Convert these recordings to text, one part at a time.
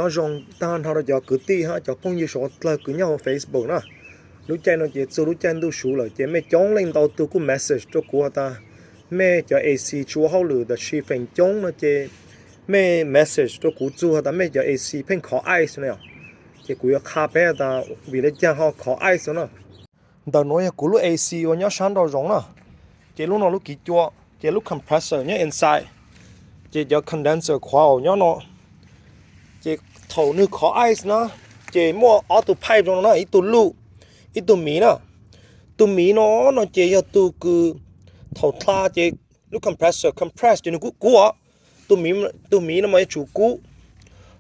Nyob zoo tag nrho rau cov kwv tij hab cov phooj ywg suav dlawg kws nyob hauv Facebook na. Lub caij no ces txug lub caij ntuj sub lawm ces mej coob leej ntau tug kuj message rau kuv has tas mej cov A C tsis ua hauj lwm tab sis feem coob no ces mej message rau kuv txug has tas mej cov A C pheej khov ice no. Ces kuv yuav qha peb tas vim le caag ho khov ice no na. Ntawm nuav yog kuv lub A C uas nyob sab nraum zoov na. Ces lub no lub kiv cua, ces lub compressor nyob inside, ces cov condenser coil nyob no. Ces thaum nwg khov ice na, ces muaj ob tug pipe zoo no na, ib tug luj, ib tug miv na. Tug miv no, no ces yog tug kws thaum dlha ces lub compressor compress ces nwg kuj kub os. Tug miv no mas yuav tsum kub.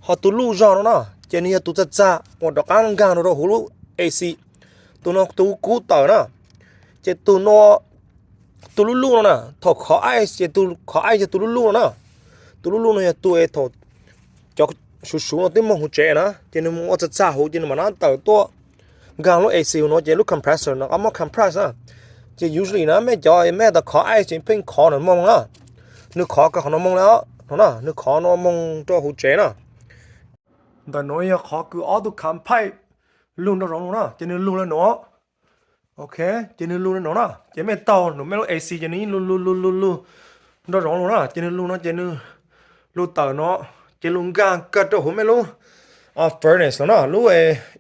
Ho tug luj zog no na, ces nwg yog tug txag txag uas rov qab nkaag rau huv lub A C. Tug no tug kub tawm na. Ces tug no, tug luj luj no na, thaum khov ice ces tug khov ice yog tug luj luj no na. Tug luj luj no yog tug es thaum cov suv suv no twb moog huv tsev na, ces nwg moog ua txag txag huv ces nwg mam nab tawm tuaj nkaag lub A C huv no ces lub compressor no qab muab compress na. Ces usually na mej cov mej tas khov ice ces pheej khov nram moog na. Nwg khov kawg qhov no moog le, no na, nwg khov no moog rau huv tsev na. Ntawm nuav yog qhov kws ob tug khov pipe lug nraum zoov no na, ces nwg lug le nuav. Ok, ces nwg lug le nuav na, ces mej taug nuav mej lub A C ces nwg yeej lug lug lug lug lug nraum zoov lug na, ces nwg lug no ces nwg lug tawm no, ces lug nkaag kawg rau huv mej lub furnace no na, lub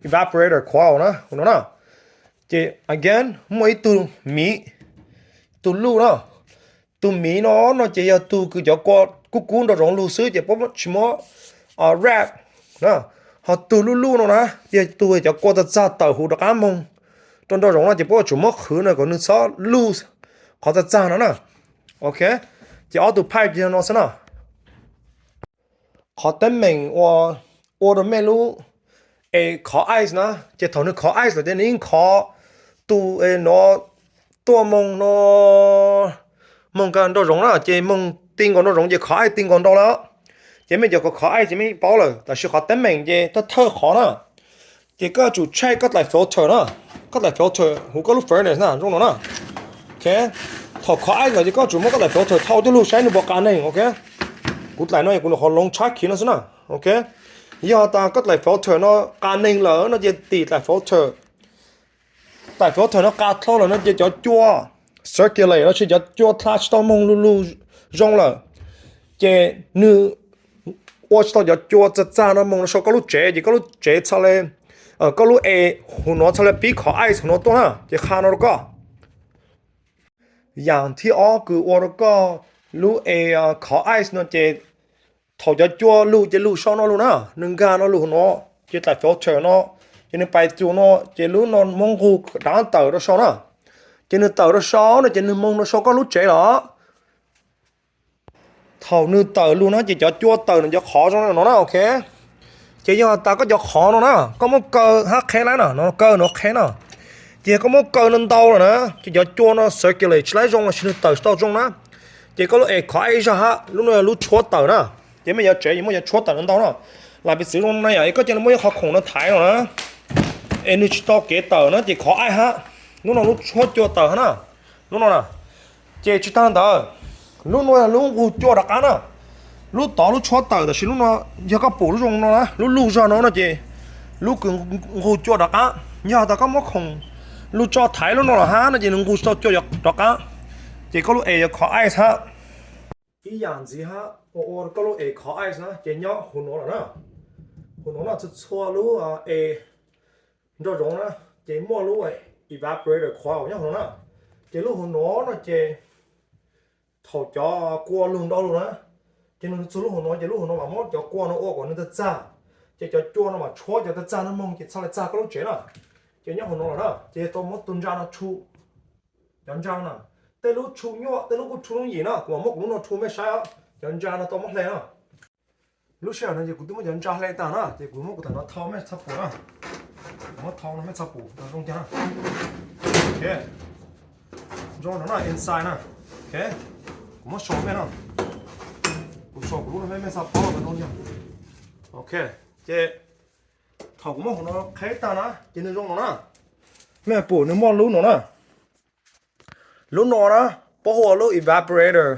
evaporator coil na, huv no na. Ces again muaj ib tug miv, tug luj na. Tug miv no, no ces yog tug kws cov kua kub kub nraum zoov lug xwb ces puab tsis muab wrap na. Ho tug luj luj no na, yog tug cov kua txag txag tawm huv rov qab moog rau nraum zoov no ces puab yuav tsum muab qhwv no kom nwg txhob luj qhov txag txag no na. Ok, ces ob tug pipe ces no xwb na. Qhov teeb meem ua, ua rau mej lub es khov ice na, ces thaum nwg khov ice lawm ces nwg yeej khov tug es no tuaj moog no, moog kawg nraum zoov na, ces moog ti nkaus nraum zoov ces khov ice ti nkaus nrau lawm. Ces mej cov khov ice ces mej paub lawm, tab sis qhov teeb meem ces thawj thawj qhov na, ces koj yuav tsum check koj dlaim filter na. Koj dlaim filter huv koj lub furnace na, zoo no na. Ok, thaum khov ice lawm ces koj yuav tsum muab koj dlaim filter thau coj lug saib nwg puas qas neeg. Ok, kuv dlaim no kuv nyuam qhuav hloov tshab khiv no xwb na. Ok, yog tas koj dlaim filter no qas neeg lawm no ces tim dlaim filter, dlaim filter no qas dlhau lawm no ces cov cua circulate los sis cov cua dlha tsis tau moog lug lug zoo lawm, ces nwg ua tsis tau cov cua txag txag no moog rau sau koj lub tsev ces koj lub tsev txhaj le, koj lub es huv nuav txhaj le pib khov ice huv nuav tuaj na, ces qha no rau koj. Yaam thib ob kws ua rau koj lub es khov ice no ces thaum cov cua lug ces lug sau no lug na, nwg nkaag no lug huv no, ces dlaim filter no, ces nwg pais txug no, ces lub no muab nqug rov qab tawm rau sau na. Ces nwg tawm rau sau no ces nwg moog rau sau koj lub tsev lawm. Thaum nwg tawm lug no ces cov cua tawm nwg cov qhov zoo no na. Ok, ces yog tas koj cov qhov no na, koj muab kaw hab qheb lawm na, no kaw no qheb na. Ces koj muab kaw no ntau lawm na, ces cov cua no circulate tsis laib zoo los sis nwg tawm tsis tau zoo na. Ces koj lub es khov ice zog hab, lub no yog lub tshuab tawm na. Ces mej cov tsev yuav muaj cov tshuab tawm no ntau na. Lam piv txwv zoo no yom, es koj ca le muab ib qho khoom no thaiv no na, es nwg tsis tau kev tawm na ces khov ice hab, lub no lub tshuab cua tawm hab na. Lub no na, ces tsis tag ntawd, lub no yog lub nqug cua rov qab na. Lub tod lub tshuab tawm tab sis lub no, yog koj pum lub zoo no na, lub luj zog no no ces lub kws nqug cua rov qab. Yog tas koj muab khoom lug tso thaiv lub no los hab no ces nws nqug tsis tau cua rov qab, ces koj lub es yuav khov ice hab. Ib yaam ntxiv hab uas ua koj lub es khov ice na ces nyob huv nuav lawm na. Huv nuav no txhua txhua lub es nraum zoov na, ces muaj lub evaporator coil nyob huv nuav na. Ces lub huv nuav no ces thaum cov kua lug nrau lug na, ces nwg txug lub huv nuav ces lub huv nuav mam muab cov kua no ua kom nwg txag txag, ces cov cua no mam tshuab cov txag txag no moog ces txhaj le txag koj lub tsev na. Ces nyob huv nuav lawm na, ces tau muab tug ntsa no tshu. Cov ntsa na, tej lub tshu nyuaj, tej lub kuj tshu lub yim na, kuv mam muab kuv lub no tshu mej saib os. Cov ntsa no tau muab hle na. Lub sij hawm no ces kuv twb muab cov ntsa hle tag na, ces kuv muab kuv tam no thau mej txhaj pum na. Kuv muab thau no mej txhaj pum tas zoo caag na. Ok, zoo no na, inside na. Ok, kuv muab sau mej no, kuv sau kuv lub no mej, mej txhaj paub tas zoo caag. Ok, ces thaum kuv muab huv no qheb tag na ces nwg zoo no na. Mej pum nwg muaj lub no na. Lub no na, puab hu ua lub evaporator,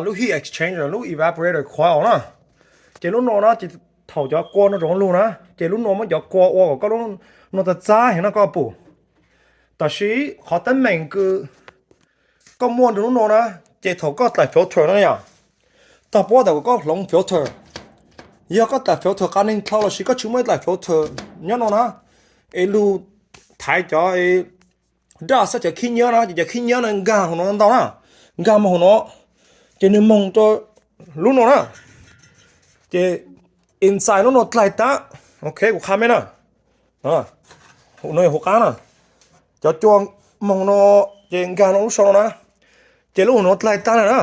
lub heat exchanger, lub evaporator coil na. Ces lub no na ces thaum cov kua no tsoom lug na, ces lub no muab cov kua ua kom koj lub no txag txag heev no koj pum. Tab sis qhov teeb meem kws koj muaj rau lub no na, ces thaum koj tlaim filter no yom, tog puab tas kom koj hloov filter. Yog koj tlaim filter qas neeg dlhau lossis koj tsis muaj ib tlaim filter nyob no na, es lug thaiv cov daj xab cov khib nyiab na, ces cov khib nyiab no nkag hauv no ntau na, nkag mus hauv no, ces nwg moog rau lub no na, ces inside lub no dlaig tag. Ok, kuv qha mej na, no yog hauv qab na, cov cua moog no, ces nkag no lub sau no na, ces lub hauv no dlaig tag na.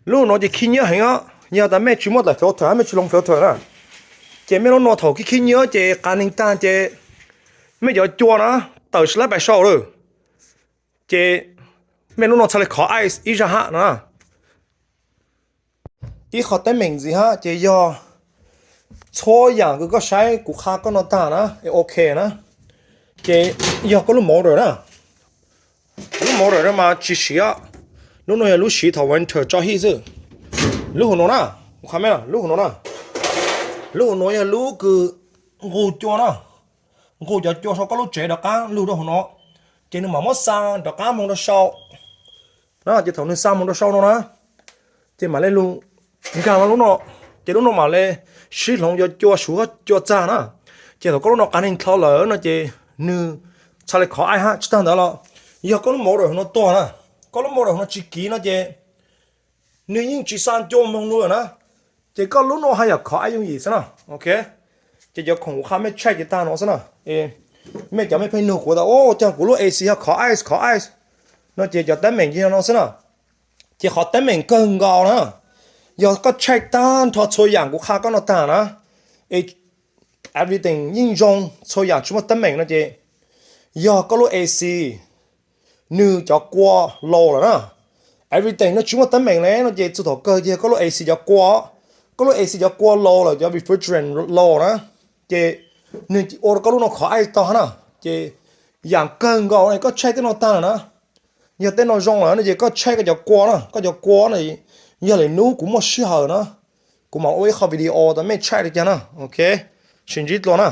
Lub hauv no ces khib nyiab heev os, yog tas mej tsis muaj tlaim filter, mej tsis hloov filter na, ces mej lub no thaum khib khib nyiab ces qas neeg tag ces mej cov cua na tawm slab pais sau lawm, ces mej lub no txhaj le khov ice ib zag hab no. Ib qho teeb meem ntxiv hab ces yog txhua yaam kws koj saib kuv qha koj no tag na, es ok na, ces yog koj lub motor na, lub motor no mas tsis siv, lub no yog lub siv thaum winter tso hij xwb. Lub hauv no na, kuv qha mej, lub hauv no na, lub hauv no yog lub kws nqug cua na, nqug cov cua sau koj lub tsev rov qab lug rau hauv no, ces nwg mam muab xa rov qab moog rau sau na, ces thaum nwg xa moog rau sau no na, ces mam le lug nkag no lub no, ces lub no mam le sib hloov cov cua suv cua txag na, ces thaum koj lub no qas neeg dlhau lawm no ces nwg txhaj le khov ice hab. Tsis tag ntawd los yog koj lub motor hauv no tuag na, koj lub motor hauv no tsis kiv no ces nwg yeej tsis xa cua moog lug lawm na, ces koj lub no haj yam khov ice yooj yim xwb na. Ok, ces cov khoom kuv qha mej check ces tag no xwb na. Mej cov mej pheej nug kuv tas, o, cas kuv lub A C yog khov ice khov ice no, ces cov teeb meem ces no xwb na. Ces qhov teeb meem kawg nkaus na, yog koj check tag nrho txhua yaam kuv qha koj no tag na, es everything yeej zoo, txhua yaam tsis muaj teeb meem no ces yog koj lub A C nwg cov kua low lawm na. Everything no tsis muaj teeb meem le no ces txug thaum kawg ces yog koj lub A C cov kua, koj lub A C cov kua low lawm, cov refrigerant low na, ces nwg ua rau koj lub no khov ice tog na. Ces yaam kawg nkaus no koj check tej no tag lawm na, yog tej no zoo lawm no ces koj check koj cov kua na, koj cov kua no, yog lwm nub kuv muaj sij hawm na, kuv mam ua ib qho video tas mej check le caag na. Ok, sib ntsib dlua na.